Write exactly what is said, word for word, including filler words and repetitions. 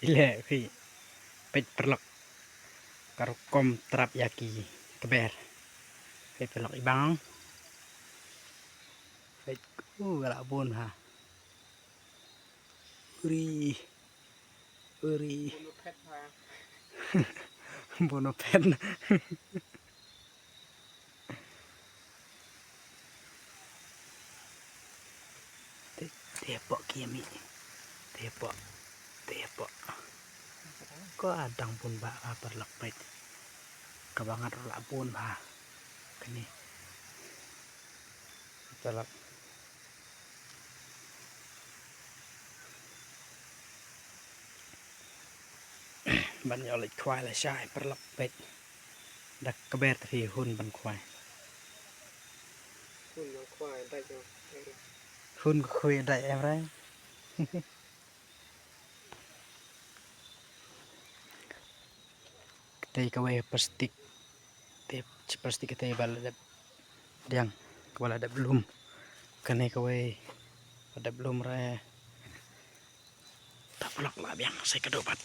Ile phi. Peit paralok. Ka rukom trap ïa ki kber. Peit paralok i bang. Peit u ka la bun ha. Uri. Uri. Bun u phet. Te, te pok ki ami. Te pok. Te pok. Ko adang bun ba, ba paralok peit. Kaba ngat ruh la bun ba. Kane. Paralok. Ban ïoh leit khwai lashai paralok peit. Da kber te phi hun ban khwai. Hun ban khwai dait em. Hun khwai dait em re. Katei kawei plastik. Te plastik katei ba la dep diang, ba la dep lum. Kane kawei ba dep lum re. Ta paralok la biang sa ïakynduh bad